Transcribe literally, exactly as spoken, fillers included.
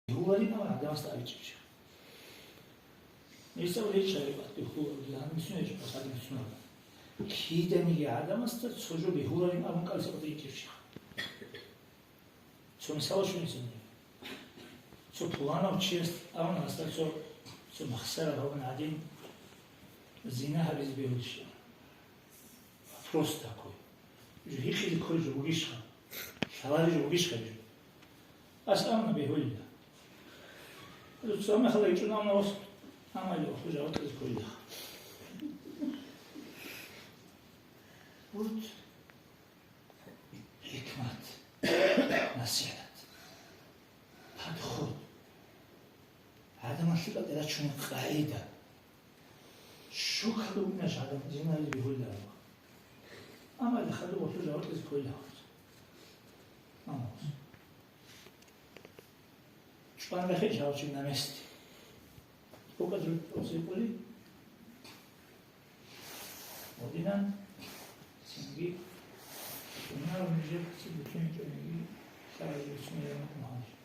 бегьуларин абун гӀадамасда абичӀеб чи. Гьесда гьечӀеб батӀи хьул абилан бицунеб гьечӀо, хадуб бицунеб. Киданиги гӀадамасда цо жо бегьуларин абун кӀалъалда ичӀеб чи. Цо мисал щвезабе. Цо пуланав чияс абуна, гьасда цо, цо махсара гьабун гӀадин, зина гьабизе бегьулищ? Вопрос такой. Жо гьикъизе кколеб жо бугищха? Лъалареб жо бугищха жо? Ас абуна бегьулила. Цо мехалда ичӀун абуна ос, амма гьелъул жаваб кьезе кколила. Вот. ХӀикмат, насихӀат, подход. ГӀадамал лъикӀалде рачунеб къагӀида. Щукалда вукӀинач гӀадамал, зина гьабизе бегьуларила. Амма гьелъул хадуб гьелъул жаваб кьезе кколила. Амма чӀван рахе жавабчи на месте. БукӀа жо цӀикӀкӀули. Гьединан цинги гьунар нижер цӀикӀкӀуни чӀваниги, лъазе бицунеб гьанже.